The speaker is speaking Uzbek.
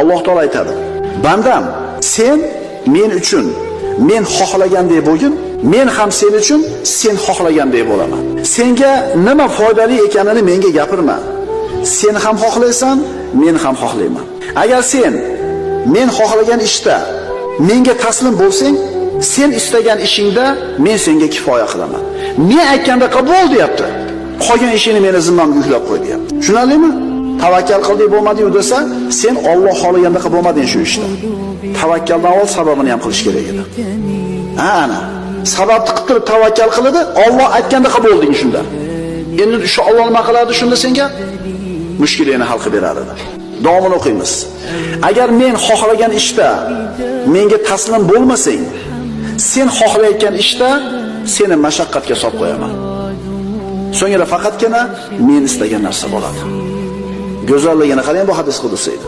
Alloh taolo aytadi: "Bandam, sen men uchun men xohlagandek bo'lgin, men ham sen uchun sen xohlagandek bo'laman. Senga nima foydali ekanini menga gapirma. Sen ham xohlaysan, men ham xohlayman. Agar sen men xohlagan ishda menga taslim bo'lsang, sen istagan ishingda men senga kifoya qilaman. Men aytgandaqa bo'l deyapti. Qolgan ishingni meni zimmamga yuklab qo'y deyapti. Tushunarlimi? Tavakkal qildik bo'lmadi-yu desa, sen Alloh xohlagandaqa bo'lmading shu ishda. Tavakkaldan avval sababini ham qilish kerak edi. Ha, ana. Sababni qilib turib tavakkal qiladi, Alloh aytgandaqa bo'lding shunda. Endi shu Alloh nima qiladi shunda senga? Mushkulingni hal qilib beradi. Davomini o'qiymiz. Agar men xohlagan ishda menga taslim bo'lmasang, sen xohlayotgan ishda seni mashaqqatga solib qo'yaman. So'ngra faqatgina men istagan narsa bo'ladi. Go'zalligini qarang, bu hadis qudusi edi.